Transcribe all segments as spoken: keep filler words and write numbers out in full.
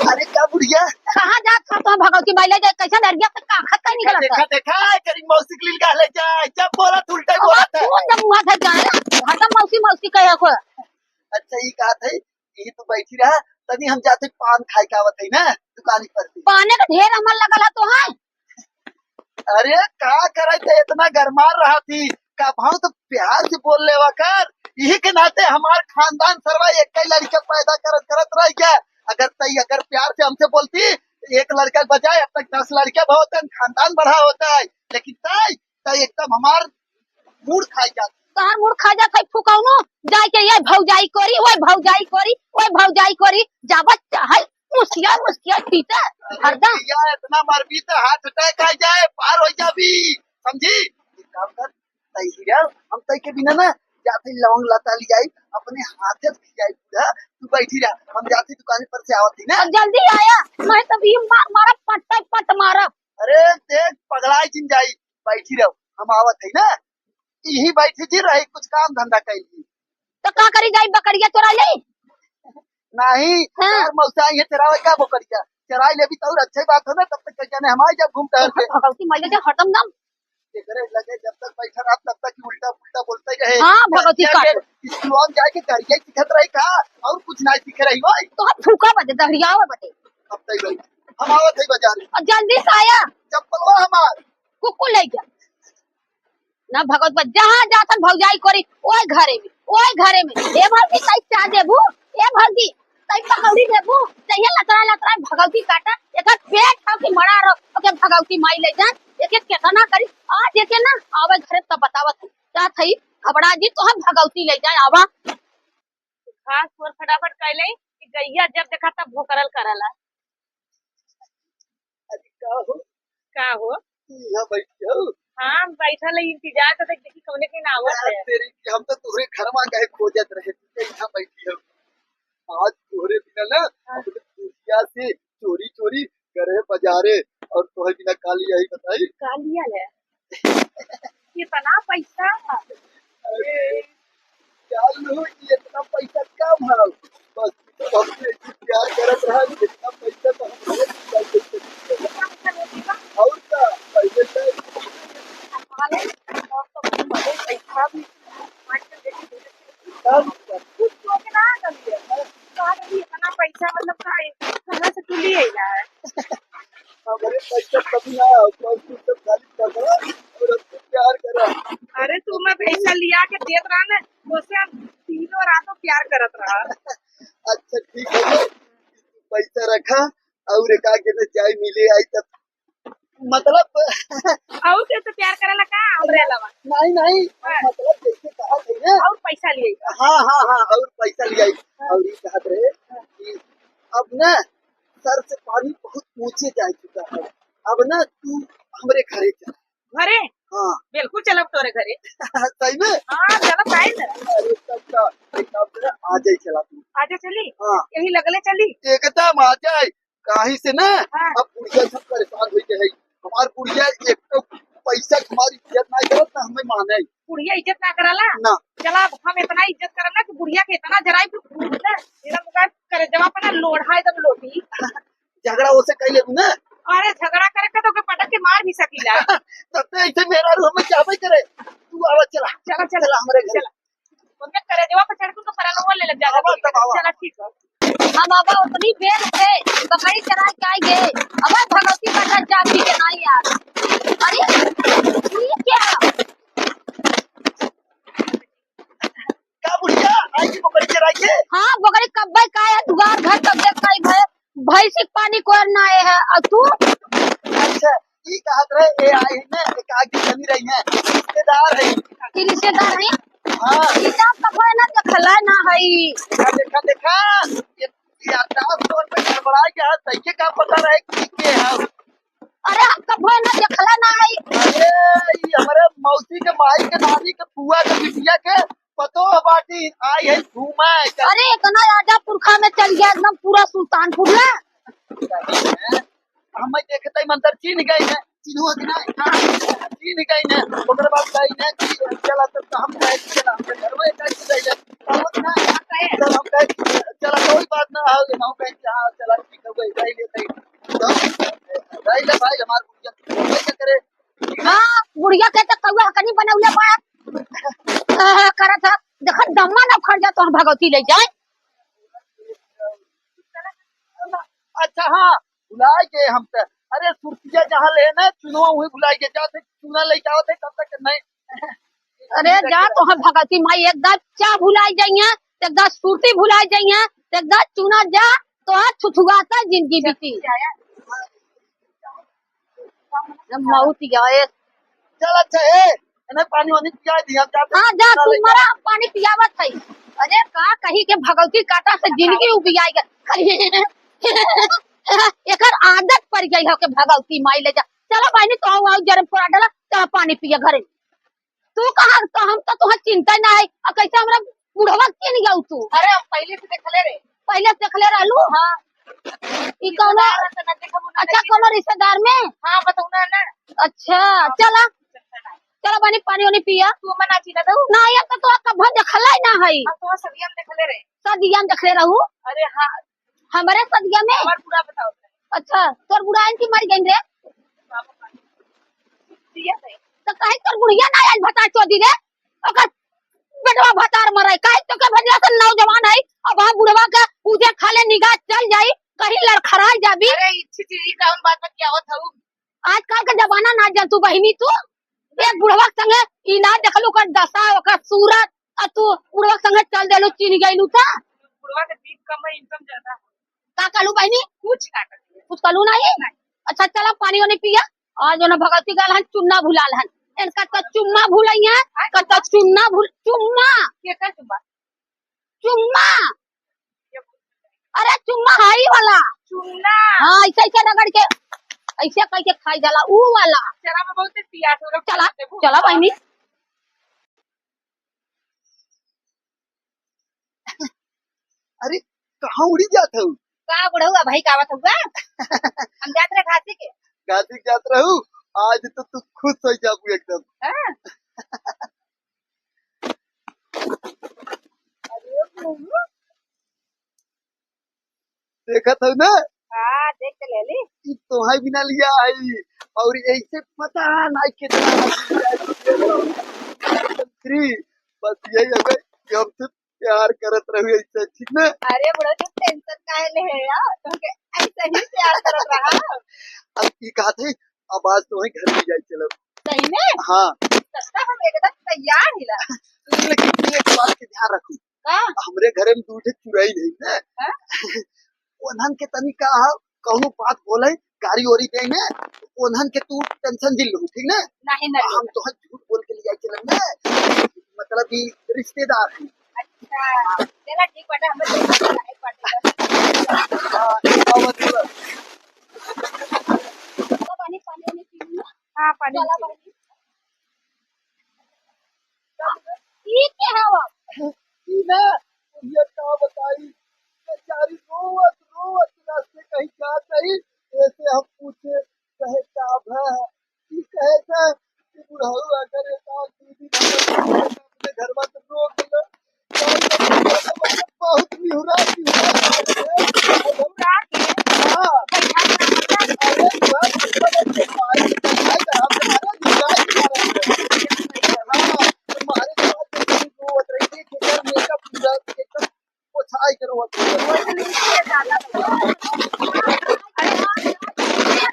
अरे का बुढ़िया? कहाँ जात हो तो भगवती माई ले जाए, कैसे डरिया से का खत नहीं निकलत? देखा, देखा, तेरी मौसी के लिए ले जाए, जब बोला तू उल्टा ही बोला था। कौन जब मुँह था जाए, हरदम मौसी मौसी कहे को। अच्छा, ये कहा था, यही तू बैठी रहा, तनी हम जाते पान खाए के आवत है ना दुकान पर से। पाने का ढेर अमल लगल है तो है। अरे का करे ते इतना गरमार रहा थी, का भाव तो प्यार से बोल लेवा कर। यही के नाते हमार खानदान सरवा एक ही लड़का पैदा करत करत रह गया। अगर तई अगर प्यार से हमसे बोलती, एक लड़का के बजाय अब तक दस लड़का बहुत खानदान बढ़ा होता है, लेकिन तई तई एकदम हमार मूड़ खाई जात। तोहार मूड़ खा जात है फुकौनो, जाए के ये भौजाई करी, ओए भौजाई करी, ओए भौजाई करी, जाबत चाहे मुस्किया मुस्किया पीता। अरे हरदम। भैया, इतना मरबी तो हार्ट अटैक आ जाए, पार हो जाबी, समझी? एक काम कर, तई ही रह, हम तई के बिना ना जाते लौंग लता ले जाई, अपने हाथे से ले जाई पूरा, तू बैठी रह, हम जाते दुकान पर से आवत ही ना। अब जल्दी आया, मैं तब ये मार मारा पट पट पट मारा। अरे देख पगलाई जिन जाई, बैठी रहो, हम आवत है ना, यही बैठी थी रही, कुछ काम धंधा कैली। तो का करी जाई, बकरिया चोरा ले? नहीं, हाँ। यार मौसा ये चरावे का बकरिया, चराई लेबी तो और अच्छी बात हो ना, तब तक क्या जाने हमारे जब घूम टहर के। भगवती माई ले जा हरदम दम। एकरे लगे जब तक बैठा रहा तब तक ही उल्टा पुल्टा बोलते रहे। हाँ, भगवती बच्चा काट। के स्कूल जाए के करिया सीखत रही का, और कुछ नहीं सीखे रही भाई। तो हम फूका बजे, दहरियावा बजे। अब तई भाई, हम आवत है बाजार में। और जल्दी से आया। चप्पलवा हमार। कुक्कू ले जा। ना भगवत बा, जहाँ जातन भौजाई करी, ओए घरे में, ओए घरे में। ए भौजी, तई चाह देबू? ए भौजी, तई पकौड़ी देबू? चाहिए लतरा लतरा भगवती काटा, एकर पेट खाओ कि मरा रहो, ओके भगवती माई ले जाए, एके केतना करी, आज एके ना आवे घरे तब बतावत है, जात है, घबरा जी तो हम भगवती ले जाए, आवा। घास तोर फटाफट कर ले कि गैया जब देखा तब भोकरल करला। अरे का हो? का हो? तू यहाँ बैठी हो? हाँ, हम बैठल है, इंतजार करत है, देखी कौने के ना आवत यार, है। तेरी की हम तो तोहरे घर में गए खोजत रहे, तू तो यहाँ बैठी हो। आज तोहरे बिना ना हाँ। अपने बुढ़िया से चोरी चोरी करे बजारे और तोहरे बिना का लिया ही बताई? का लिया है? कितना पैसा? अरे, जान लो कि इतना पैसा कम है। बस, तू तो हमसे ऐसे प्यार करत रहा, जितना पैसा तो हम रोज निकाल देते। कितना पैसा लेती बा? और का? पहले तो हमारे, और तो बड़े पैसा भी, आजकल देखिए, तब कुछ सोच ना करिए। का रही इतना पैसा, मतलब, का, कहाँ से तू लिए यार? हमरे पैसा कभी ना आया, बस तू तो खाली पकड़ा और हमसे प्यार करा। अरे, तू मैं पैसा लिया के देत रहा ना, उससे हम तीनों रातों प्यार करत रहा। अच्छा, ठीक है, तू पैसा रखा और एक आगे में चाय मिले आई तब, मतलब। और के तो प्यार करेला का हमरे अलावा? नहीं, नहीं, हाँ। मतलब जैसे कहा थे ना। और पैसा लिए। हाँ, हाँ, हाँ, और पैसा लिए। हाँ। और ये कहत रहे हाँ। कि अब ना सर से पानी बहुत ऊंचे जा चुका है, अब ना तू हमरे घरे चल। घरे? हाँ। बिल्कुल चलब तोरे घरे। सही में? हाँ, चलब काहे ना। अरे तब का, एक काम करे, आ जाए चला तू। आ जाए चली? हाँ। यही लगले चली? एकदम आ जाए। काहे से ना, हाँ। अब बुढ़िया सब परेशान होइ गए है। हमार बुढ़िया एक तो पैसा हमारी इज्जत ना करत ना हमें माने। बुढ़िया इज्जत ना कराला? ना। चला, अब हम इतना इज्जत करब ना कि बुढ़िया के इतना जराई कि फूट ना, एकदम ओकर करेजवा पे ना लोढ़ा एकदम लोटी। झगड़ा ओसे कइ लेबू ना? अरे, झगड़ा करे के तो ओके पटक के मार भी सकीला। तब तो ऐसे मेहरारू हमें चाहबे करे। तू आवा, चला। चला, चला। चला, हमरे घर। चला। उनके करेजवा पे चढ़ के उनका परानवा ले लग जाता। आवा, तब आवा। चला, ठीक है। हम अब उतनी बेर से बकरी चराइ के आइगे। अब भगवती का जाति के नाई यार। अरे, ये क्या? का बुढ़िया, आई की बकरी चराइ के? हाँ, बकरी कब्बे का है, दुआर घर कब्बे का है, भैंसी के पानी कोर ना आए है, और तू? अच्छा, ई कहत रहे, ए आई ने, एक आदमी बनी रही है, रिश्तेदार है। की रिश्तेदार है? हाँ। ई तो कबो ना देखला ना है। देखा, देखा, देखा, ये याददाश्त तौर पे गड़बड़ा गया है, सही के का पता रहे कि के है। अरे, हम कबो ना देखला ना है। अरे, ई हमरे मौसी के माई के नानी के फुआ के बिटिया के पतोह बाटी, आई है घूमे। अरे, इतना राजा पुरखा में चल गया, एकदम पूरा सुल्तानपुर में। हमें देखते ही मंदिर चिन्ह गई है, चिन्हो कि नहीं? हाँ, चिन्ह गई है। ओकर बाद गई है कि चला तब तो हम कहे कि चला, हमरे घर में जाके गई है। चलो ना, चल हम कहे, चला कोई बात ना हो, हम कहे कि हाँ, चला ठीक हो गई। या के तो कौआ हकनी बनौले बा। आ, करत ह, देखत दम्मा ना उखड़ जा तो हम भगवती ले जाए। अच्छा, हाँ, भुलाए गए हम तो। अरे, सुरतिया जहाँ ले ना, चुनवा वही भुलाए गए। जाते चुना लेके आवत है, तब तक नहीं। अरे, जा तो हम भगवती माई एकदम चा भुलाए जाइया, एकदम सुरती भुलाए जाइया, एकदम चुना जा, तो आज छुछुआता जिंदगी बीती। बहुत गए। चल अच्छा, ए, इन्हें पानी वानी पिया दिया, हम जाते हैं। हाँ, जा, तू मरा, हम पानी पियावत है। अरे, का कही के भगवती काटा से जिंदगी उबियाई गई। एकर आदत पड़ गई हो के भगवती माई ले जा। चलो बहनी, तो आओ, आओ, जरम पूरा डाला, चलो पानी पिया घरे। तू कहाँ, तो हम तो तुहार चिंता ना है। आ कैसे हमरा बुढ़वा के नहीं जाऊ तू? अरे, हम पहले से देखले रहे। पहिले से देखले रहलू? हाँ। ई कौनो, रिश्तेदार में तो ना देखा, वो ना अच्छा, देखी। कौनो रिश्तेदार में? हाँ, बताऊ ना, ना। अच्छा, चला। चला बनी, पानी वानी पिया। तू मना चिन्हा दऊ। ना, ये तो तोहका कभो देखले ना है। हम तो सदिया में देखले रहे। सदिया में देखले रहू? अरे हाँ। हमरे सदिया में? हमार पूरा बताओ। अच्छा, तोर बुढ़ाइन की मर गई रे? दिया नहीं। तो कहीं तोर बुढ़िया ना आई भतार चोदी रे? ओकर बेटवा भतार मराई, काहे तो के भैया से नौजवान है, अब हम बुढ़वा के पूजे खाले निगाह चल जाई, कहीं लड़खड़ाई जाबी। अरे, इच्छी चीज कौन बात बतियावत हऊ? आजकल के जमाना ना जन तू बहिनी तू, एक बुढ़वा के संगे ई ना देखलू ओकर दशा, ओकर सूरत, आ तू बुढ़वा के संगे चल देलू, चिन्ह गइलू त। बुढ़वा के दीप कम है, इनकम ज्यादा है। का कहलू बहिनी? कुछ का कहलू? कुछ कहलू नहीं? नहीं। अच्छा, चला पानी वानी पिया। आज जो ना भगवती गाल हन, चुन्ना भुलाल हन। इनका तो चुम्मा भुलैया, का तो चुन्ना भुल, चुम्मा। केकर चुम्मा? चुम्मा। अरे चुम्मा हाई वाला। चुम्मा। हाँ, ऐसे, ऐसे रगड़ के, ऐसे कह के खाई जाला, ऊ वाला। चला, मैं बहुत पियास हो रहा, चला, देबू। चला बहिनी। अरे, कहाँ उड़ी जात हऊ? का बुढ़ऊ, अबही का आवत हउआ? हम जात रहे घासी के। घासी के जात रहू? आज तो तू खुश हो जाबू एकदम। हाँ। अरे बुढ़ऊ। देखत हऊ ना? हाँ, देख के ले ली। ई तोहाई बिना लिया आई, और ऐसे पता नाई कितना free, बस यही हवे कि हमसे प्यार करत रहू ऐसे, ठीक ना? अरे बुढ़ऊ, तू tension काहे ले है यार? तुमके ऐसे ही प्यार करत रहा। अब ई कहत है, अब आज तोहे घर ले जाई चलब। सही में? हाँ। तब तक हम एकदम तैयार हिला। लेकिन तू एक बात के ध्यान रखू। का? हमरे घरे में दू ठे चुड़ैल है ना। हाँ? ओन्हन के तनी का ह, कौनो बात बोले, गारी ओरी दे ना, ओन्हन के तू tension जिन लहू, ठीक ना? नहीं, नहीं। हम तो झूठ बोल के लिया चलन ना, मतलब कि रिश्तेदार है। अच्छा, चला ठीक बाटे, हमें तो नहीं बाटे। हाँ, आवत बा। पानी, पानी, पानी पी लूँ। हाँ, पानी चला पी। पानी। ई के हवा? ई ना, ये का बताई, बेचारी रोवत, रोवत रास्ते कहीं जात रही, ऐसे हम पूछे, कहे, "का भा?" ई कहे से कि बुढ़ऊ अगर एक आध दू दिन हम अपने घरवा से रोक लो, तो हम बहुत निहुरा, निहुरा के, हाँ, अरे, बस, बस, भाई, भाई, हम तुम्हारे निहुरा के मारे हैं। हाँ, तुम्हारे साथ जो रोवत रही थी, कि यार, मेरा पूरा एकदम पोछाई के रोवत रही।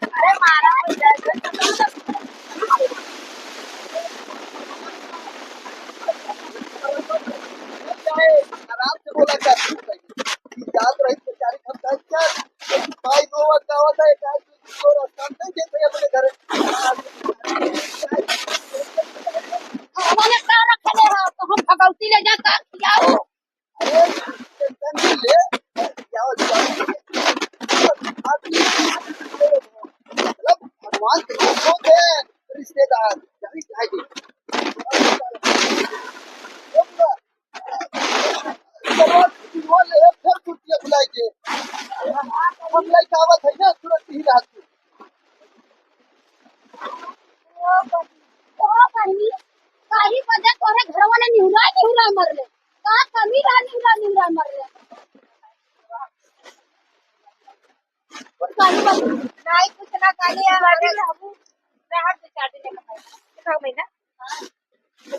अरे, मारा हो जाए। आराम से बोला कर। ई जात रही बेचारी, हम कहे, "चल, भाई रोवत गावत है, एक आदमी को रास्ता नहीं देते अपने घर।" हमारे का रखले हो, तो हम भगवती ले जा कर खियाओ। अरे, tension नहीं ले, खियाओ, खियाओ। मतलब, भगवान के लोग होते हैं, रिश्तेदार, यही चाहिए। चलो, वो ले, फिर छुट्टियाँ बुलाई के। हम लइका आवत है ना, तुरंत ही रहत। ओ बहिनी, ओ बहिनी, काहे बदे तोरे घरवा ने निहुराए, निहुराए मरले? का कमी रहा, निहुराए, निहुराए मरले? कुछ काहे बदे? नहीं, कुछ ना, काहे हमारे रहबू, रहब दो चार दिन।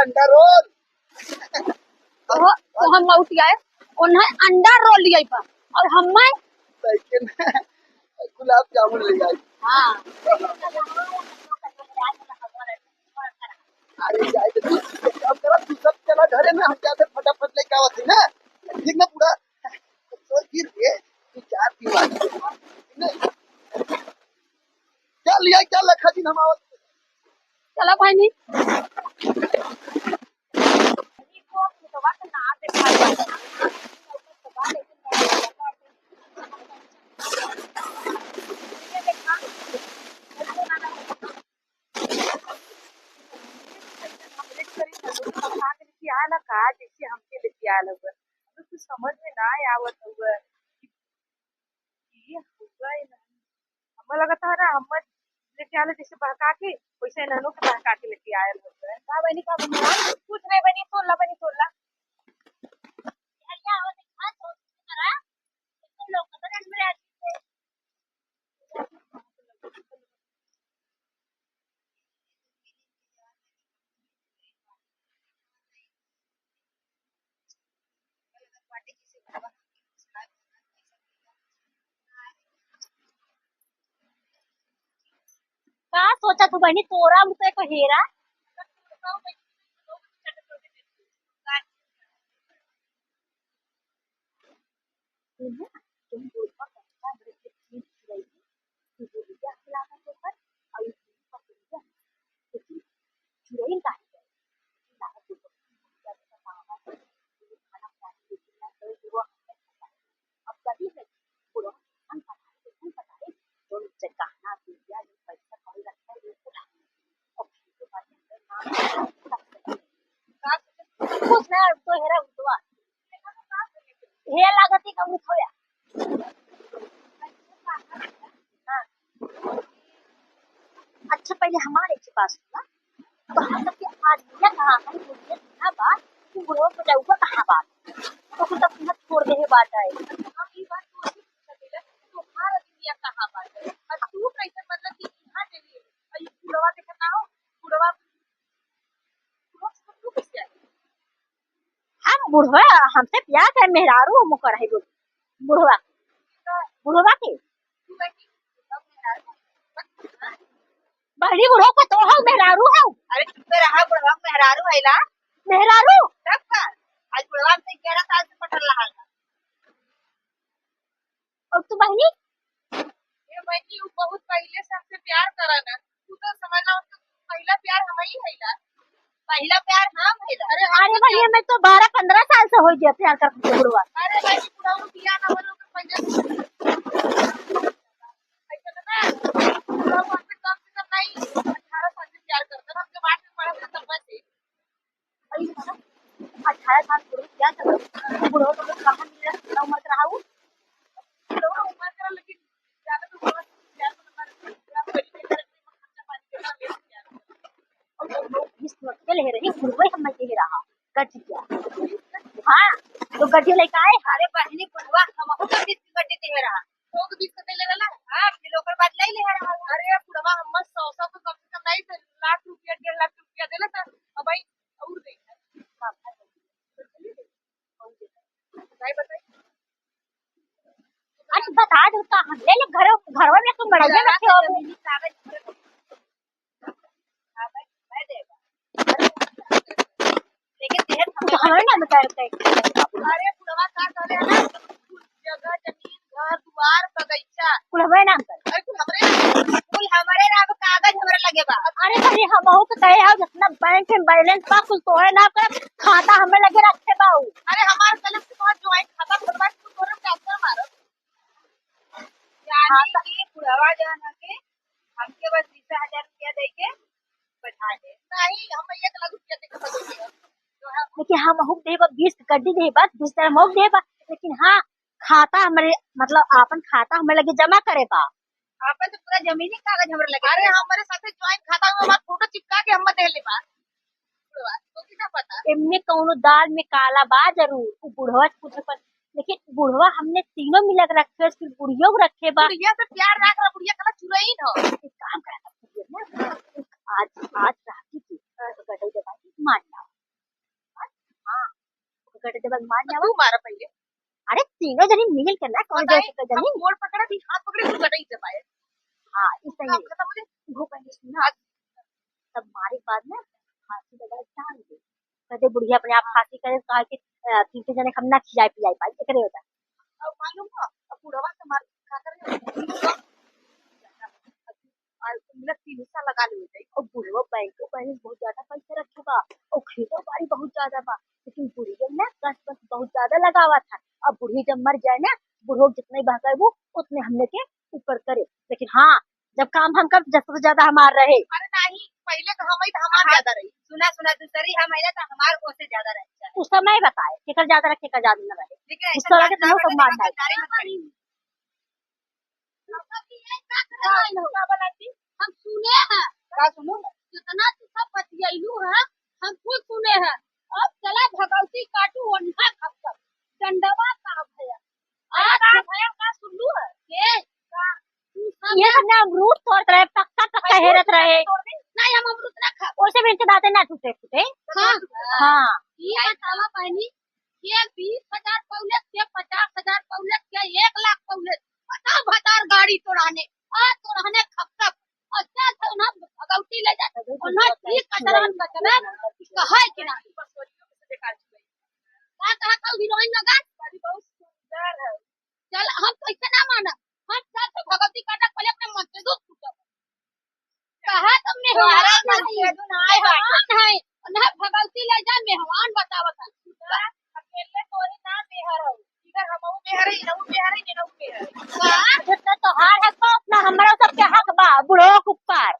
अंडा रोल। ओहो, तो हम मौत आए, उन्हें अंडा रोल लिया बा, और हमें लेकिन गुलाब जामुन ले आई। हाँ। अरे जाए दे, तू एक काम करा, तू सब चला घरे में, हम जाते फटाफट लेके आवत ही ना, ठीक ना? पूरा सोच गिर के तू चार दिन बाद, ठीक ना? क्या लिया, क्या लखा जी, हम आवत। चला भाई नी। लेके आला का, जैसे हमके लेके आला हुआ। अबे कुछ समझ में ना आवत हुआ कि ये हुआ ही नहीं। हमर लगत है ना, हमर लेके आले जैसे बहका के, वैसे इन्हनों के बहका के लेके आयल हुआ। का बनी, का बनी? कुछ नहीं बनी, तोड़ ला बनी, तोड़ ला। का सोचत हूँ बहनी, तोरा मुझसे को हेरा। सुन ना, तुम बोल पर बच्चा हमरे से चीज छुड़ाई, तू बोली क्या खिलाना तो कर, और ये चीज पर बोली क्या? लेकिन छुड़ाई का है? अब कभी नहीं, पूरा हम पढ़ाई, हम पढ़ाई, जो नीचे गहना, रुपया, जो पैसा कौड़ी रखता है, वो उठा। और फिर तो बात है, नाम कुछ ना, तो हेरा उठवा। हे लागत है, कम उठोया। हाँ। अच्छा, पहले हमारे के पास सुना। तो हम लोग के आदमिया कहाँ है? बुढ़िया कहाँ बा? तू बुढ़वा को जाऊगा कहाँ बा? तो कुछ अपना छोड़ दे बात है। हम ई बात तू अभी पूछत है, तुम्हारा दुनिया कहाँ बा? और तू कैसे मतलब कि यहाँ चली गई? और ये बुढ़वा देखत ना हो, बुढ़वा, बुढ़वा से तू कैसे आई? हम बुढ़वा, हमसे प्यार है, मेहरारू हम ओकर है बोल। बुढ़वा, बुढ़वा के? बहनी बुढ़वा का तो हऊ, मेहरारू हऊ। अरे चुप रहा, बुढ़वा मेहरारू है ला। मेहरारू? तब का? आज बुढ़वा से ग्यारह साल से पटल रहा है। और तू बहनी? ए बहनी, उ बहुत पहिले से हमसे प्यार करा ना। तू तो समझ ला, उसका पहला प्यार हम ही है ला। पहला प्यार हम है ला। अरे, अरे हमसे बहनी, प्यार मैं तो बारह पन्द्रह साल से हो गया प्यार करते बुढ़वा। अरे बहनी, पूरा वो बिया ना बोलो, तो पहले से ऐसा ना, पूरा वो हमसे कम से कम नहीं, अठारह साल से प्यार करता था, हमके बाद में पढ़ा था तब से। अठारह साल बुढ़ऊ क्या कर, बुढ़ऊ तो लोग कहाँ मिल रहा, कितना उम्र का रहा वो? बुढ़ऊ उम्र का, लेकिन ज्यादा तो बुढ़ऊ प्यार में हमारे पूरा परिवार के खर्चा पानी के लिए ले लिया। और वो लोग बीस मिनट के ले रही, बुढ़ऊ हम दे रहा, गड्डी क्या? हाँ, तो गड्डी लेके आए। अरे बहनी बुढ़वा, हम बहुत बीस की गड्डी दे रहा। लोग बीस के ले रहा। हाँ, फिर ओकर बाद ले ले रहा। अरे बुढ़वा, हम सौ सौ को कम से कम नहीं, तो लाख रुपया, डेढ़ लाख रुपया दे लेता। अब भाई और दे। बताई, बताई। अरे बता दो का हम ले ले घर, घरवा में तुम बड़ा जमीनी कागज। लेकिन देहर कुछ हमरे नाम कर। अरे बुढ़वा का करे है ना, जगह जमीन घर दुआर बगीचा। कुल हमरे नाम कर। अरे कुल हमरे नाम। कुल हमरे नाम, कागज हमरे लगे बा। अरे भाई हम हो के कहे हो जितना बैंक में बैलेंस बा कुल तोहरे नाम कर, खाता हमरे लगे रखे बा उ। अरे हमार कलम से बहुत ज्वाइंट खाता खुलवा के तोहरे ट्रांसफर मारो। जाने के बुढ़वा जाना के हमके बस बीस हजार रुपया दे के बैठा दे। नहीं, हम एक लाख रुपया दे के बदल देगा। जो है देखिए, हम अहूक देबा, बीस के गड्डी देबा, बीस हजार हम अहूक देबा, लेकिन हाँ, खाता हमरे, मतलब, आपन खाता हमरे लगे जमा करे बा। आपन तो पूरा जमीनी कागज हमरे लगे अरे, बा। हमरे साथे ज्वाइंट खाता में हमार फोटो चिपका के हम दे ले बा। बुढ़वा, तो की ना पता? एमे कौनो दाल में काला बा जरूर, उ बुढ़वा से पूछे पर, लेकिन बुढ़वा हमने तीनों मिला के रखे, फिर बुढ़ियो को रखे बा। बुढ़िया से प्यार ना करा, बुढ़िया कला चुरैन हो। एक काम करा था, बुढ़िया ना, आज, आज रात की, अ, गटई दबा के मान जाओ। गटे जब मार जावा। तू मारा पहिले। अरे, तीनों जनी मिल के ना, कौन बताई, जैसे के जनी? हम गोड़ पकड़ा थी, हाथ पकड़े, तू गटई चबाए। हाँ, ई सही है। खत्म हो जाए। वो पहले सुना। तब मारे के बाद ना, फांसी लगा के टांग दे। कहते बुढ़िया अपने आप फांसी करे, कहा कि, अ, तीन जने हम ना खियाए पियाए पाई, एकरे होता। अब मालूम हो, अब बुढ़वा से मार खा कर और मिलत तीन हिस्सा लगा लेवे जाई। और बुढ़वा बैंक, बैंक बहुत ज्यादा पैसा रखे बा, और खेतो बाड़ी बहुत ज्यादा बा, लेकिन बुढ़िया ना बस, बस बहुत ज्यादा लगावा था। अब बुढ़ी जब मर जाए ना, बुढ़वा जितने बहकाए वो उतने हमने के ऊपर करे, लेकिन हाँ, जब काम हम कर, जब सबसे ज्यादा हमार रहे। अरे नहीं, पहिले तो हम ही तो हमार हाँ। ज्यादा रही। सुना, सुना, दूसरी हम है ना तो हमार ओसे ज्यादा रहे। उस समय बताए, केकर ज्यादा रहे, केकर ज्यादा न रहे। लेकिन उस ऐसा समय बात के ना बहुत करे, सम्मान है। गद्दारी मत करी। हम सुने हैं। का सुनू? जितना तू सब बतियैलू है, हम खुद सुने हैं। अब चला भगवती काटू ओन्हा खप्पर। डंडवा का भया। आज भया का सुनलू है? के? का? तू सब ये ना सब ना अमरूद तोड़त रहे, पक्का पक्का अमरूद हेरत रहे। तोड़ दे। नहीं, हम अमरूद ना खाब। ओसे भी इनके दांते ना टूटे फूटे। हाँ। हाँ। ये बतावा बहनी, के बीस हजार पौलत, के पचास हजार पौलत, के एक लाख पौलत, पचास हजार गाड़ी तोड़ाने, आ तोड़ाने खप खप, और चल से उन्हें भगवती ले जा, उन्हें ठीक कचरान बचना, कहे कि ना। का कहा था हीरोइन लगा? बहुत सुंदर है। चल, हम तो ऐसे ना माना, हम चल से भगवती काटा पहले अपने मन से दूध फूटो। कहा तुमने तुम्हारा हमारा मन नहीं, से दुनाए है। मेहमान है, उन्हें भगवती ले जा, मेहमान बतावत है। अकेले तोरी ना मेहर हो, इधर हमहू मेहर है, इनहू मेहर है, इनहू मेहर है। हाँ, जितना तोहार हक बा, उतना हमरो सबके हक बा, बुढ़ो के ऊपर।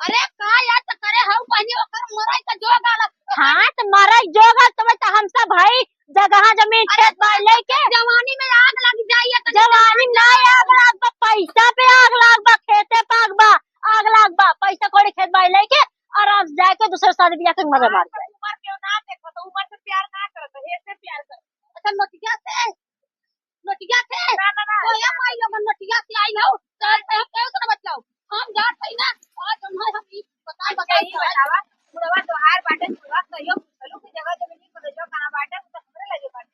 अरे का यार, तो करे हऊ पहले ओकर मरई का जोग आला। हाँ, तो मरई जोग आला, तबे तो हम सब भाई जगह जमीन अरे खेत बाड़ी लेके। जवानी में आग लग जाई है, तो जवानी में ना आग लाग बा, पैसा पे आग लाग बा, खेते पे आग बा, आग लाग बा, पैसा कौड़ी खेत बाड़ी लेके आराम से जाके दूसरे शादी ब्याह के मजा मार जाए। उम्र क्यों ना देखो, तो उम्र से प्यार ना करो, तो ये से प्यार करो। अच्छा, नोटिया से, नोटिया से, ना, ना, ना। कोया भाई लोगन नोटिया से आई हो, तो हम क्यों से ना बतलाओ? हम जात हई ना, आज हम, हम ई बताई, अच्छा, बताई, ई बताई। बतावा, बुढ़वा तोहार बाटे, बुढ़वा कहियो पूछलू कि जगह जमीन को जो कहाँ बाटे, तो हमरे लगे बाटे।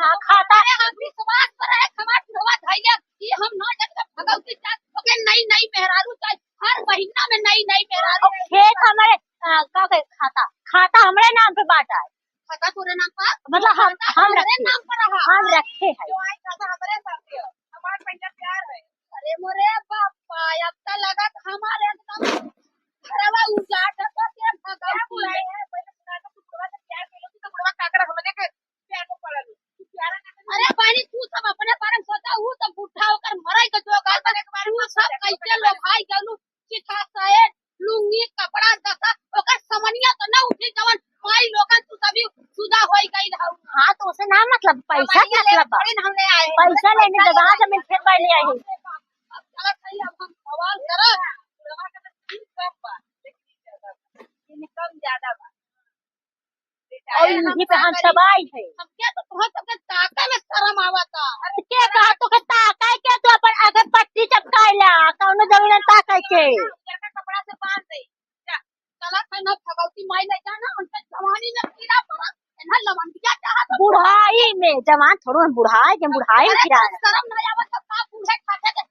हाँ, खाता। अरे, हम विश्वास पर है, हमार बुढ़वा धइले, कि हम ना जात भगवती जात, ओके नई, नई मेहरारू चाही, हर महीना में नई, नई मेहरारू। अब खेत हमरे, आ, का कहे, खाता, खाता हमरे नाम पे बांटा है। खाता तोरे नाम पर? मतलब हम, खाता हम हमरे रखे। नाम पर रहा। हम रखे हैं। जो आई खाता हमरे साथे हो। हमार पहिला प्यार है। अरे मोरे बापा, अब त लगत हमार एकदम घरवा उजाड़ देता के भगवती। क्या बुराई है? पहले सुना था, तू बुढ़वा से प्यार कर लो, तू तो बुढ़वा काकर हमने के प्यार में पड़ल। तू प्यारा ना कर। अरे बहनी, तू सब अपने बारे में सोचा, ऊ सब बुढ़ा होकर मरे के जोगार बने के बारे में तू सब सोचा, कैसे अपने बारे में। लोग भाई गलू चिखा सहे लुंगी, कपड़ा, दसा, ओकर समनिया तो न उठी, जवन माई लोगन तू सभी जुदा होई गई हऊ। हाँ, तो उसे ना मतलब, पैसा समनिया लेके मतलब बा। थोड़ी ना हमने आए हैं। पैसा लेने जगह जमीन खेत बाड़ी ले आए हैं। अब चला सही, अब हम सवाल करब। बुढ़वा के तो दिन कम बा, लेकिन ज्यादा बा। दिन कम ज्यादा बा। और अरे, हम यही पे का हम करी? सब आई है। हमके तो तोहर सबके ताके में शर्म आवता। अरे, के कहा तोके ताके के? तू अपन आगे पट्टी चपकाइला, कौनो जरूरत ताके के? उजर का कपड़ा से बांध दे। जा, चला खाना भगवती माई ले जाना, उनके जवानी में कीड़ा पड़ा, इन्हें लवंडिया चाहत हो। बुढ़ाई में, जवान थोड़ो हम बुढ़ाई, हम बुढ़ाई में अरे, कीड़ा। शर्म नहीं आवत, सब का बूढ़े खाते के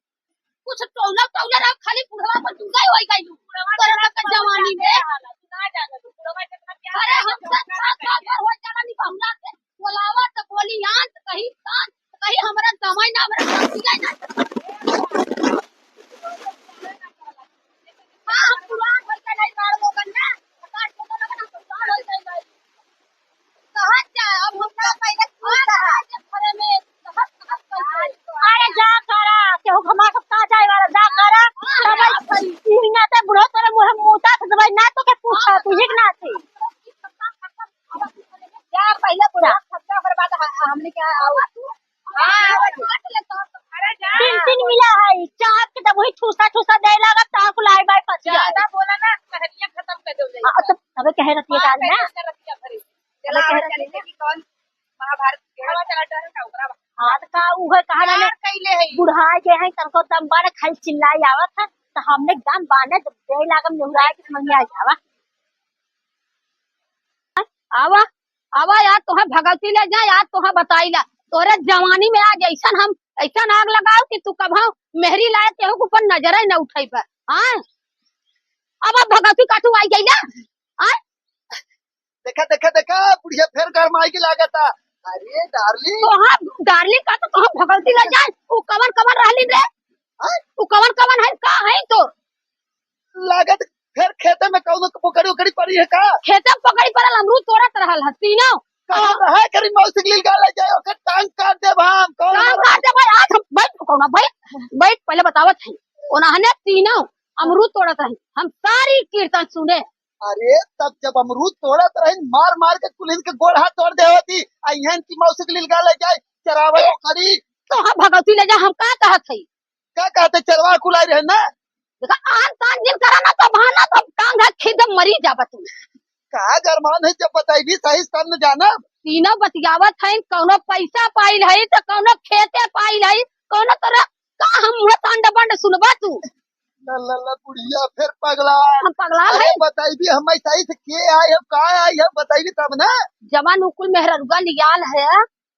कुछ टोला टोला रहा, खाली बुढ़वा पर तू गई होई गई। बुढ़वा तोरे के सबके जवानी में। ना जाने तू, बुढ़वा कितना प्यार अरे, करता हमसे है। सात सात बार हो जाला, नहीं हमरा से बोलावा तो बोली, "आन तो कही, आन तो कही, हमरा जमाई ना, हमरा पति ना।" हाँ, हम पुरान होई के नहीं बाल लोगन ना, पचास लोगन ना, हम पुरान होई के नहीं। कहाँ जाए? अब हम ना पहले पूछा है। घरे में, कहाँ, कहाँ पहले? अरे जा करा, केहू घमा के का जाए वाला, जा करा। हाँ, तब हाँ, भाई। इही नाते बुढ़ो तोरे मुँह में मूता से दवाई ना तो के पूछा, तू ही ना थी। जा पहले बुढ़ा जा। खर्चा, ओकर बाद ह-, हमने क्या आओ। हाँ, अरे जा। तीन तीन मिला है, चार के तब वही ठूसा ठूसा दे लगा, ताकू लाई बाई पति आई। ज्यादा बोला ना, कहानियाँ खत्म कर दो। हाँ, तो तबे कहे रहती है हाँ, काल ना। कहे रहती है भरी। चला, चला, चला, चला, चला, कौन महाभारत के हवा चला डर का ओकरा बा। हाँ, तो का उहे कहा ना, प्यार कैले है। बुढ़ाए के है, तनको दम बाने खाली चिल्लाई आवत है, तो हमने दम बाने जब दे लागम नेहुराए के समझ में आ जावा। आवा, आवा यार, तोहे भगवती ले जाए यार, तोहे बताई ला। तोरे जवानी में आज ऐसन हम, ऐसन आग लगाओ कि तू कभो मेहरी लायक केहू के ऊपर नजर ही न उठई पे। हाँ, अब, अब भगवती काटू आई गई ना। हाँ, देखा, देखा, देखा, बुढ़िया फिर गरमाई की लागत है। अरे डार्लिंग। तो हाँ, डार्लिंग का तो तोहे भगवती ले जाए। वो कवन कवन रहली रे? हाँ? वो कवन कवन है, का है तो? लागत फिर खेते में कौनो पकड़ी उकड़ी पड़ी है का? खेते में पकड़ी पड़ल, अमरूद तोड़त रहल है तीनों। कहाँ रहे करी मौसी के लिए गाले जाए, ओकर टांग काट देब हम। कौन टांग हमारा काट देब भाई, आज हम बैठ कौना, बैठ, बैठ, पहले बतावत है। उन्होंने तीनों अमरूद तोड़त रही, हम सारी कीर्तन सुने। अरे तब जब अमरूद तोड़त रही, मार मार के कुल इनके गोड़ हाथ तोड़ दे होती, आ इहन की मौसी के लिए गाले जाए, चरावे ए, को करी। तो हम भगवती ले जा, हम का कहत है? का कहते चरवा कुलाई रहे ना? देखा, आन तान जिन करा ना, तो बहाना तो टांग है, खींच मरी जाबा तू। का गरमान है, जब बताइबी सही तब न जानब। तीनों बतियावत है, कौनो पैसा पाइल है, तो कौनो खेते पाइल है, कौनो तरह का हम मुँह सांड बंड सुनबा तू। ला, ला, ला, बुढ़िया फिर पगला। हम पगला अरे है। बताइबी हम सही से के आई, हम का आई, हम बताइबी तब ना। जवान उकुल मेहररुआ लियाल है,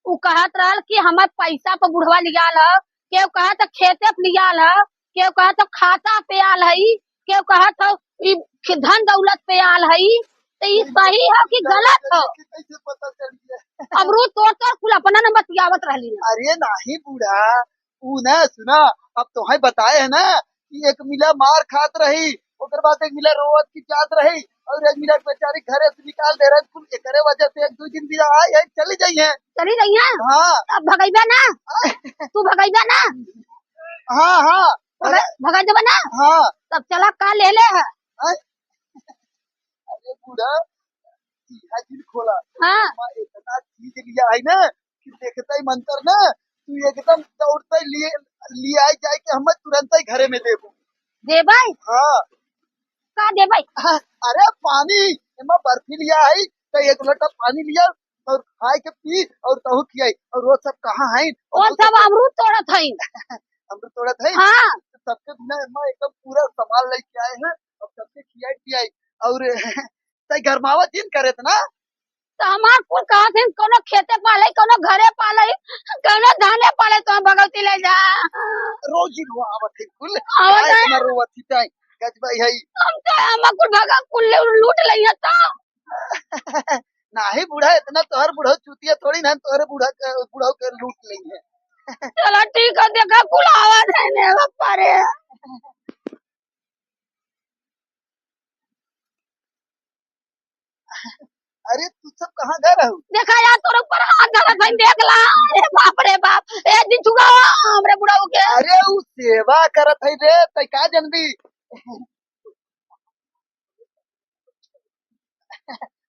उ कहत रहल कि हमार पैसा पर बुढ़वा लियाल ह, केहू कहत ह खेते पे लियाल ह, केहू कहत ह खाता पे आल हई, केहू कहत ह ई ख-, धन दौलत पे आल हई, तो ई सही हो कि गलत हो? कैसे पता चल गया? अमरूद तोड़ तोड़ कुल अपना न बतियावत रहली। अरे नाही बूढ़ा, ऊ ना सुना, अब तोहे बताए है ना कि एक मिला मार खात रही, ओकर बाद एक मिला रोवत की जात रही, और एक मिला बेचारी घरे से निकाल दे रहे, कुल एकरे वजह से एक दो दिन भी आई है, चली जाई है। चली जाई है? हाँ। अब भगैबे ना? तू भगैबे ना? हाँ, हाँ। भगा, भगा देबे ना? हाँ। तब चला का ले ले है? हाँ। अरे बूढ़ा, इहा जिन खोला। हाँ। मैं इतना चीज लिया है ना, कि देखते ही मंतर ना, तू एकदम दौड़ते लिए, लिए आई जाए कि हम तुरंत ही घरे में देबू। देबै? हाँ। का देबै? हाँ, अरे पानी, एमा बर्फी लिया है, तो एक लोटा पानी लिया और खाए के पी और तहू खियाई। और वो सब कहाँ है? वो सब अमरूद तोड़त है। अमरूद तोड़त है? हाँ। तो सबके बिना एमा एकदम पूरा सामान लेके आए हैं, अब सबके खियाई पियाई। और तै गरमावत जिन करत ना। तो हमार कुल कहत है, कौनो खेते पाले, कौनो घरे पाले, कौनो धाने पाले, तो हम भगवती ले जा। रोज ही रोआवत है कुल। आवत है। इतना रोवत ही तै गजबा है। हम तो हम कुल भगा कुल ले लूट लइया तो। नाही बूढ़ा, इतना तोहर बूढ़ा चूतिया थोड़ी ना, तोहरे बूढ़ा के, बूढ़ा के लूट लइया। चला ठीक है, देखा कुल आवत है ने बापा रे। अरे तू सब कहाँ गए रहू? देखा यार, तोरे ऊपर हाथ धरत है, देख ला। अरे बाप रे बाप, ए जिन छुआ, हमरे बुढ़ऊ के। अरे उ सेवा करत है रे, तै का जनबी?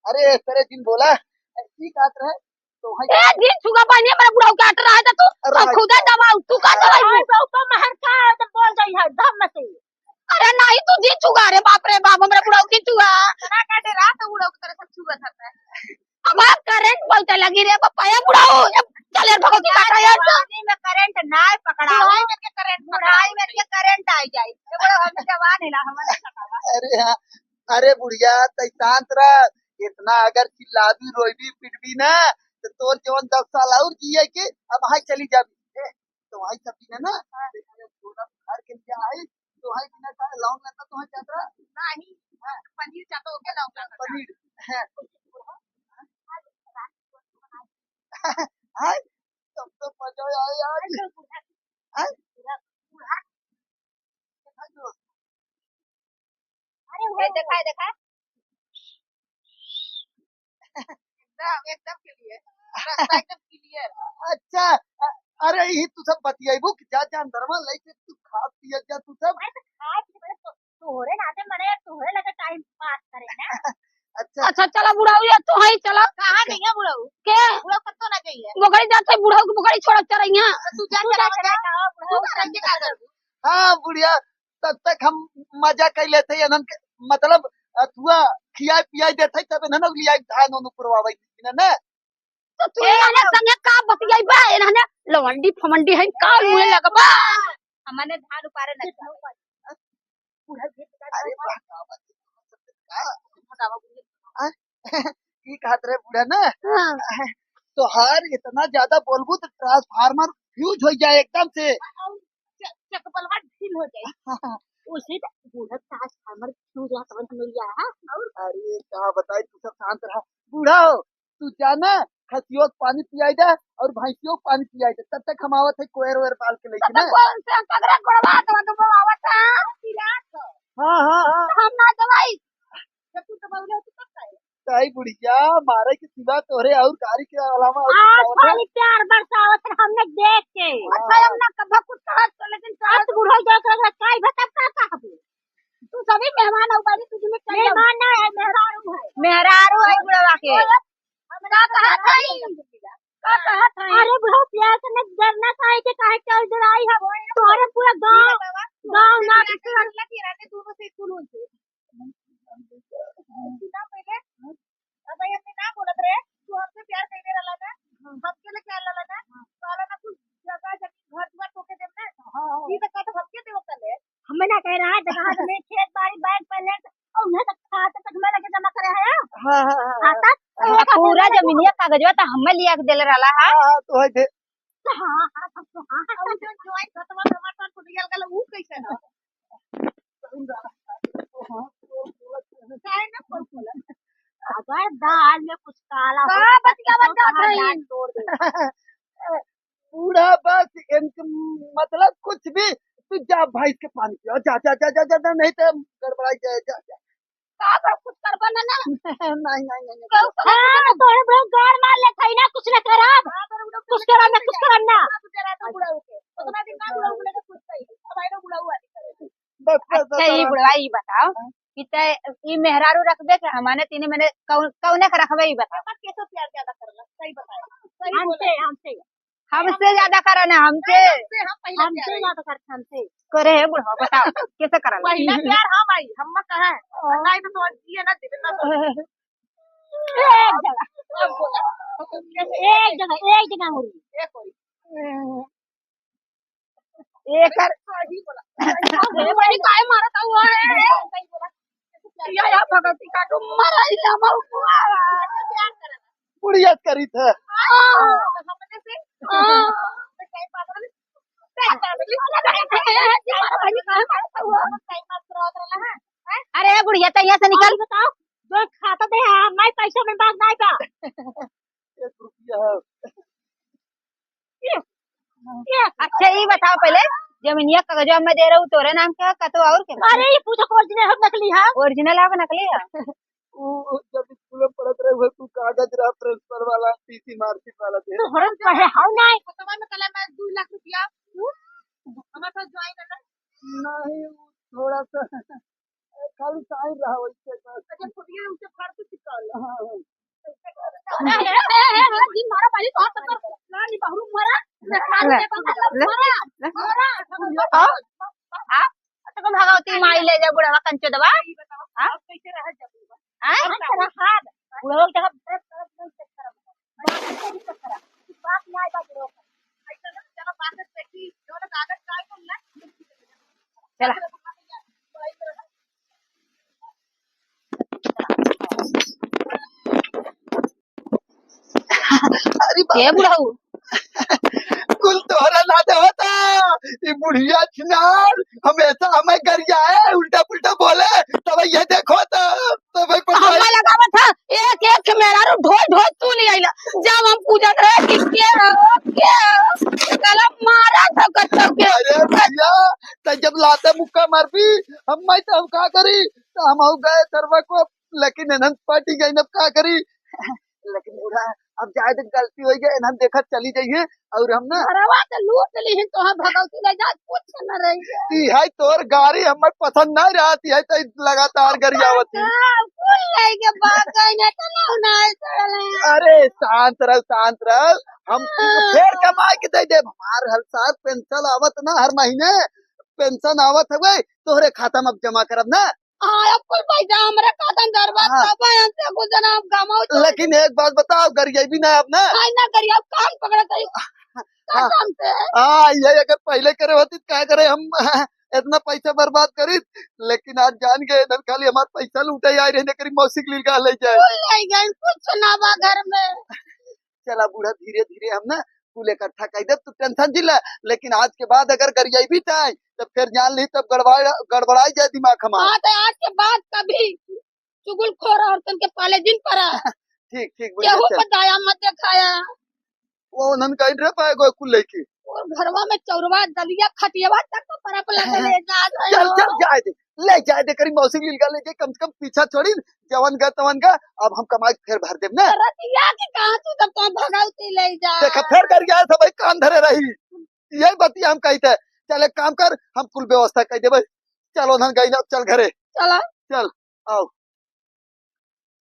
अरे तेरे जिन बोला, की कहत रहे? तो है ए जिन छुआ, पानी हमरे बुढ़ऊ के अट रहा है तो तू अरे अब खुदा दबाऊ, तू का दबाई? अरे तो ऊपर महर का है, तो बोल गई है, धम से। अरे नाही तू जिन छुआ रे, बाप रे बाप, हमरे बुढ़ऊ जिन छुआ। ना काटे रात उड़ो की तरह सब छुआ था। अब आप करंट बोलते लगी रे, बापा, ए बुढ़ऊ, ए चल यार, भगवती काटा यार तो। जवानी में करंट ना पकड़ाओ। बुढ़ाई में के करंट पकड़ाई में के करंट आई जाई। ए बुढ़ऊ, हम जवान है ना, हमारे पकड़ा। अरे हाँ, अरे बुढ़िया, तै शांत रह। इतना अगर चिल्लाबी, रोईबी, पिटबी ना, तो तोर जवन दस साल और जिए के, अब हाय चली जाबी। ए, तो वही सब दिन है ना, हाँ। देखा जाए, थोड़ा घर के लिए आए, तो वही बिना का लौंग लेता तो वही जाता। नहीं, हाँ। पनीर चाहता हो गया, लौंग चाहता। पनीर, हाँ। हाँ, तब तो मजा आया यार। हाँ? अरे, वो देखा, देखा। एकदम, एकदम clear। रास्ता एकदम clear। अच्छा, अ-, अरे, यही तू सब बतियाइबू कि जा, जा अंदरवा, लेके तू खा पिया जा तू सब। अरे, तो खा पी, बड़े तो, तोहरे नाते मने यार, तोहरे लगे time pass करे ना। अच्छा। अच्छा, चला बुढ़ऊ, ये तो है ही, चला। कहाँ गई है बुढ़ऊ? के? बुढ़ऊ कत्तो ना गई है। बोकरी जाते बुढ़ऊ के बोकरी छोड़ा चरैया। तो तू जा, तू चला, जा, चला। चला, बुढ़ऊ तू का करके का करबू? हाँ, बुढ़िया, तब तक हम मजा कर लेते हैं, इन्हन के, मतलब, अथुआ खियाए पियाए देते हैं, तब इन्हन लोग लियाए धान ओन पुरवावे ना, ना। तो तू इन्हन संगे का बतियाइबा? इन्हन लवंडी फमंडी है, का मुँहे लगबा? हमने धान उपारे न जाओ। अरे बा, का बात है? का? बतावा बुढ़िया। हाँ? ठीक कहत रहे बूढ़ा ना। हाँ। तोहार इतना ज्यादा बोलबू तो ट्रांसफार्मर फ्यूज हो जाए एकदम से। और च-, चकबलवा ढील हो जाए। उसे तो बूढ़ा ट्रांसफार्मर फ्यूज हो जाए, समझ में लिया है। और अरे का बताई, तू सब शांत रहा। बूढ़ा हो, तू जाना, खसियो के पानी पियाई दे और भैंसियों के पानी पियाई दे। तब तक हम आवत है कोयर वोयर बाल के लेके तो ना। कौन से पगड़ा गोड़वा तो तो बोलावत है? हाँ, हाँ, हाँ। हम ना दवाई। जब तू दबावले हो तो कब खाए? ताई बुढ़िया, मारे के सिवा तोहरे और गारी के अलावा और कुछ आज आवत है? खाली प्यार बरसावत है हमने देख के। हाँ। अच्छा, हम ना कब कुछ कहत तो, लेकिन आज बुढ़ा देख रहे हैं, काई भटक का कहबे? तू सभी मेहमान हो बारी, तुझे में चल जाओ। मेहमान ना है, मेहरारू है। मेहरारू है बुढ़वा के। और हमरा का कहत है? का कहत है? अरे बुढ़ऊ, प्यार से न डरना काहे के, काहे के डराई है? तोहरे पूरा गाँव, गाँव ना रहने दोनों से कुल हो से। सुना पहले, अब ये हमने ना बोलत रहे, तू हमसे प्यार करने वाला ना, हमके लिए क्या लाला ना, साला ना कुछ जगह जमीन घर दुआर तोके देम ना, हाँ, हाँ। ये तो का तो हमके देव कले। हमें ना कह रहा है, जगह जमीन, खेत बाड़ी, बैंक बैलेंस, और उन्हें तक खाता तक में लगे जमा करे है। हाँ, हाँ, हाँ, खाता? हाँ। तो आ, पूरा जमीनिया कागजवा तो हमें लिया के देले रहला है। हाँ, हाँ, तो है दे। हाँ, हाँ, हाँ, हाँ। और जो ज्वाइन खतवा हमारे साथ को दिया गल, वो कैसे ना? काहे ना फोन बोला? अगर दाल में कुछ काला हो, का तो बतिया बन जात कहाँ है? दाल तोड़ दे। बूढ़ा बस इनके मतलब कुछ भी, तू जा भैंस के पानी पियो, जा, जा, जा, जा, जा, जा, नहीं तो गड़बड़ाई जाए, जा, जा। का कर, कुछ करबा ना, ना? नहीं, नहीं, नहीं, नहीं। कहू, कहू, हाँ, तोरे बड़े गाड़ मार ले, खाई ना, कुछ ना करब। हाँ, तोरे बड़े कुछ करब ना, कुछ करब ना। हाँ, तू जरा तो बूढ़ा होके। उतना दिन ना बूढ़ा होके लेके कुछ सही। अब आई ना बूढ़ा हुआ नहीं। बस, बस, बस, अच्छा, ई आराम बुढ़वा, से। ई बताओ हाँ। कि तै ई मेहरारू रखबे के हमारे तीने मने कौन, कौने के रखबे, ई बताओ। बस कैसे प्यार ज्यादा करला, सही बताओ, सही हमसे, बोला। हमसे। हमसे ज्यादा करा ना, हमसे। नहीं, हमसे, हम पहले हमसे प्यार ज्यादा करते, हमसे। करे है बुढ़वा, बताओ, कैसे करला? पहला प्यार हम आई, हम मत कहा है। हाँ। नहीं तो, तो ये ना देवे ना तो। एक जगह। अब बोला। एक जगह, एक जगह हो रही। एक हो रही। एकर अरे, बड़ी काय मारत हुआ है? या, या, भगवती का तो मराई ले, हम बुढ़िया करी थे। हाँ, हमने से, हाँ। अरे, बुढ़िया, तो यहाँ से निकल। बताओ, जो खाता दे, हम नहीं पैसा में बात नहीं बा। एक रुपया है। अच्छा, ई बताओ पहले, जमीनिया कागजवा में दे रहू, तोरे नाम के है, कतो और के? अरे, ये पूछो, original है, नकली है? Original है कि नकली है? उ, उ, जब स्कूल में पढ़त रहे, वो तू कागज रहा, principal वाला, T C marksheet वाला दे। तो हरन पढ़े हव ना। खतवा में कलम है, दो लाख रुपया। हमारे साथ join करना। नहीं, वो थोड़ा सा खाली sign रहा वैसे बस। अच्छा, फुटिया उसे फाड़ के चिपका लो। हाँ, हाँ। ए, ए, ए, ए, ए, जिन मारा पानी तो हाथ पकड़। ना, नहीं, बहरू मारा। ना, ना, ले, मारा, ले। मारा, मारा। आ? आ? तो कम भगवती माई ले जा बुढ़वा कंचो दवा। ये बताओ, हाँ? आप कैसे रह जाओगे? हाँ? हम तो रहा। बुढ़वा के जगह तरफ, तरफ, तरफ, तरफ। बात नहीं आएगा बुढ़वा का। ऐसा ना, चलो, बात है, देखी, जो लोग आदत का है, ना, चला। अरे बाप ए रे। बुढ़ऊ। कुल तोहरा ना दे होता। ये बुढ़िया छिनार हमेशा हमें गरियाए, उल्टा पुल्टा बोले। तब ये देखो तो, तब ये पता हमें लगावत है, एक एक के मेहरारू ढोल ढोल तू ले आइला। जब हम पूछत रहे कि के हो, के हो, साला मारा था कत्तो के। अरे भैया, त जब लाते मुक्का मारबी, हम मैं तो हम का करी? तो हम हो गए सरवा को, लेकिन इन्हन पार्टी गई, अब का करी? लेकिन बूढ़ा, अब जाए तो गलती हो गई, इन्हन देखत चली जाइए और हम ना घरवा तो लूट ली है, तो हम भगवती ले जा, कुछ न रही है। ई है तोर गाड़ी हमर पसंद नहीं रहती है, तो लगातार गरियावत ही। हाँ, कुल लेके भाग गए, नहीं तो ना, ना, ऐसा है। अरे शांत रह, शांत रह, हम हाँ। फेर कमा के दे दे। हमार हर साल पेंशन आवत ना, हर महीने पेंशन आवत हवे, तोहरे खाता में अब जमा करब ना। हाँ, अब कुल पैसा हमरे खाता में धरबा, हाँ। तब हमसे कुछ ना हम कमाऊ तो। लेकिन एक बात बताओ, गरियाबी ना अब ना। नहीं ना गरियाब, कान पकड़त है। हाँ। कसम से। हाँ, ये अगर पहले करे होती तो क्या करे हम? इतना पैसा बर्बाद करित, लेकिन आज जान गए, इधर खाली हमार पैसा लूटे आए रहे, करी मौसी के लिए ले जाए। कुल ले गए, कुछ ना बा घर में। चला बूढ़ा, धीरे धीरे हम ना कुल इकट्ठा कर दे, तू टेंशन जिन ले। लेकिन आज के बाद अगर गरियाई भी ताई, तो फिर जान ली तब गड़बड़ा, गड़बड़ाई जाए दिमाग हमार। हाँ, तो आज के बाद कभी चुगलखोर औरतन के पाले जिन परा। ठीक, ठीक, बुढ़िया, केहू चल। पर दया मत दिखाया। वो उन्हन कहीं रह पाए गए कुल लेके। और घरवा में चौरवा, दलिया, खटियावा तक तो परप लगे ले जात है चल, हो। चल, जाए दे, ले जाए दे, करी मौसी के लिए ले जाए, कम से कम पीछा छोड़ी, जवन गा तवन गा, अब हम कमाई के फेर भर देब ना। रतिया के कहाँ तू तब तो भगौती ले जा। देखा, फेर गरियाए सब भाई कान धरे रही, यही बतिया हम कही थे। चल एक काम कर, हम कुल व्यवस्था कर देबे। चलो ना गई ना, चल घरे। चला। चल, आओ।